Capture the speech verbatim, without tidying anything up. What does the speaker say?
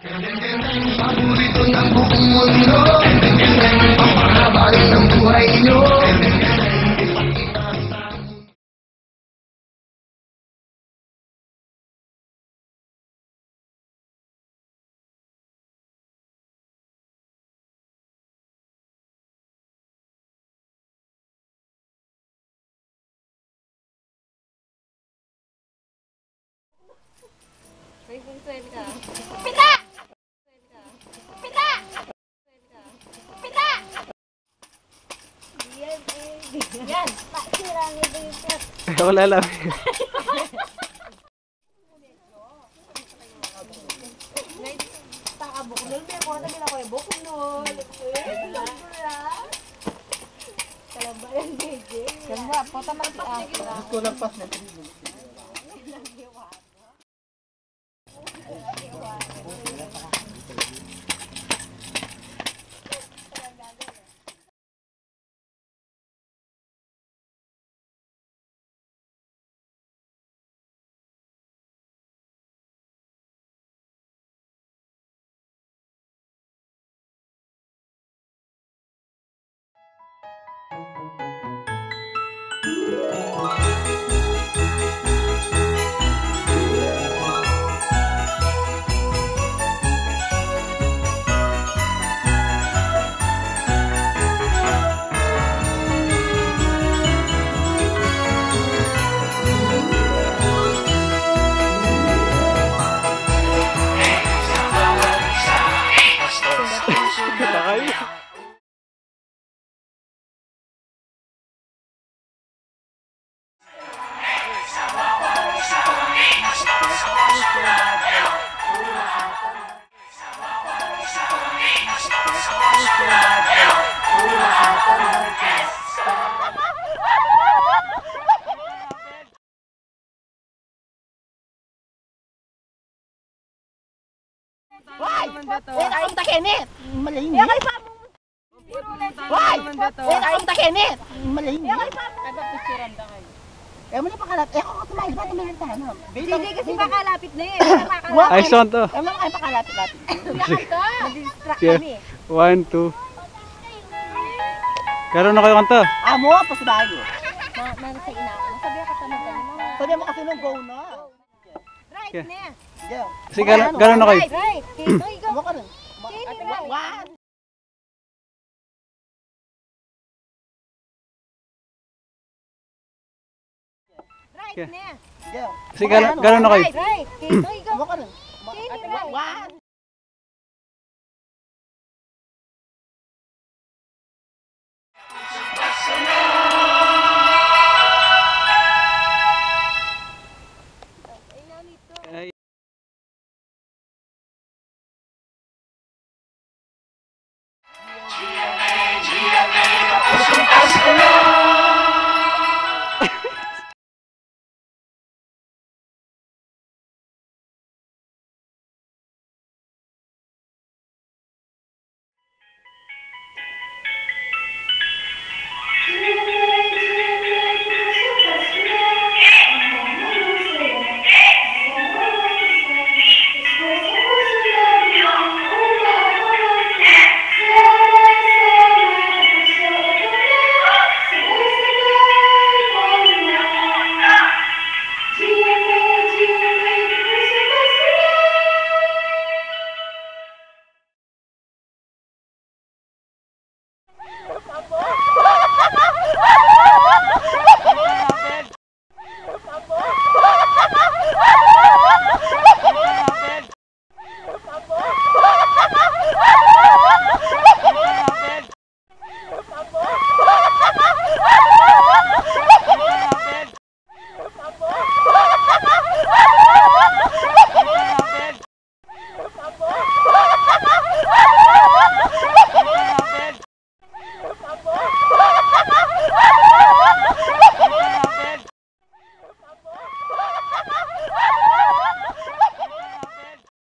Paborito ng buong mundo. Pampahaba ng buhay nyo. May kung saan ka. Pita! Pita! Pita! Yan, eh. Yan. Pakira ni Victor. Wala lang. Takabuknol, may kuha tabi na ko yung buknol. Eh, wala. Kalambayan, J J. Kamu, apa, tama si Afra. Gusto lang pas na. Hoy! Hoy, ang takinit! Malinis! Hoy! Hoy, ang takinit! Malinis! Eh, muna pakalapit. Eh, ako, tumahil ba? Tumahil tayo, no? J J kasi pakalapit na eh. Wa- Ay, son to. Eh, muna kayo pakalapit-lapit. Sige. Nadidistract kami. One, two. Pero na kayo kanta? Amo, pasibayo. Ma-, ma-, sa ina ko. Sabi ka pa naman. Sabi mo kasi nung go na. Right na. Yeah. Sige, galo, galo na kayo. Right, right. Okay, so, ikaw. Amo ka rin. Sige, right. Wa- Right na. Yeah. Sige, galo, galo na kayo. Right, right. Okay, so, ikaw. Amo ka rin. Sige, right. Wa-